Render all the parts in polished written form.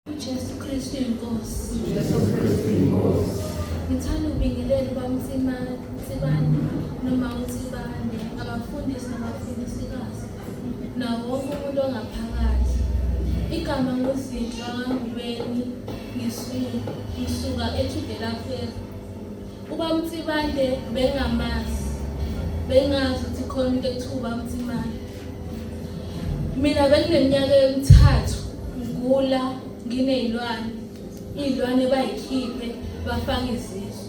UJesu Kristu inkosi. Jesu Kristu inkosi. Ngithanda ukubingelela uBamtsibane noma uTsibane, abafundisi nabafundisikazi nawo wonke umuntu ongaphakathi. Igama nguZinhle wakaNgubeni, ngisuka eThugela Ferry. UBamtsibande bengamazi, bengazi ukuthi khona into ekuthiwa uBamtsimane. Mina bengineminyaka emithathu ngigula nginey'lwane, iy'lwane bayikhiphe bafake izisu.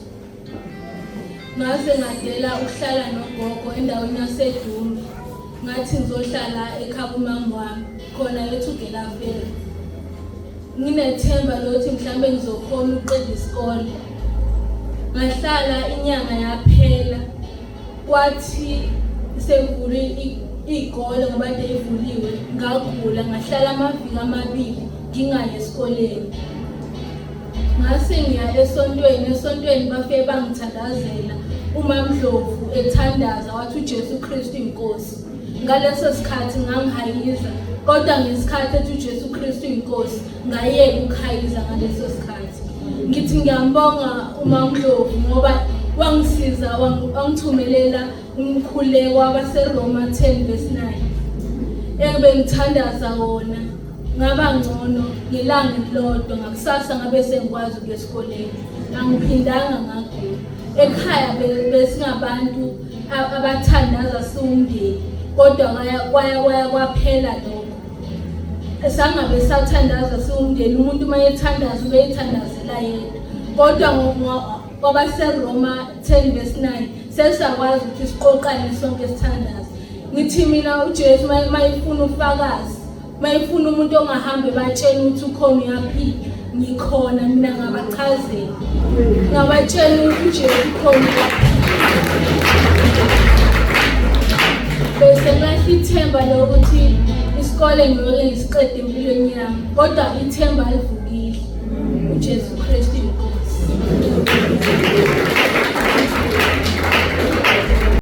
Ngaze ngadela ukuhlala nogogo endaweni yaseDumbe, ngathi ngizohlala ekhaya umama wami khona eThugela Ferry. Nginethemba lokuthi mhlawumbe ngizokhona ukuqeda isikole. Ngahlala inyanga yaphela Kwathi sekuvulwe iy'kole ngoba kade ivuliwe, ngagula ngahlala amaviki amabili ngingayi esikoleni. Ngase ngiya esontweni, esontweni bafike bangithandazela uMamDlovu ethandaza wathi uJesu Kristu inkosi. Ngaleso sikhathi ngangihayiza kodwa ngesikhathi ethi uJesu Kristu inkosi ngayeka ukuhayiza ngaleso sikhathi. Ngithi ngiyambonga uMamDlovu ngoba wangisiza wangithumelela umkhuleko wabaseRoma 10 verse 9 engibe ngithandaza wona ngaba ngcono ngelanga elilodwa ngakusasa ngabe sengikwazi ukuya esikoleni angiphindanga ngagula ekhaya besingabantu abathandaza siwumndeni kodwa kwaya kwaya kwaphela lokho Sangabe sathandaza siwumndeni umuntu uma ethandaza ubeyithandazela yedwa kodwa kwabaseRoma 10 verse 9 sesiyakwazi ukuthi siqoqane sonke sithandaze ngithi mina uJesu uma efuna ufakazi uma efuna umuntu ongahambe batshela ukuthi ukhona uyaphila ngikhona mina ngabachazela ngabatshela ukuthi uJesu ukhona bese ngilahla ithemba lokuthi isikole ngiyoke ngisiqede empilweni yami kodwa ithemba livukile uJesu Kristu.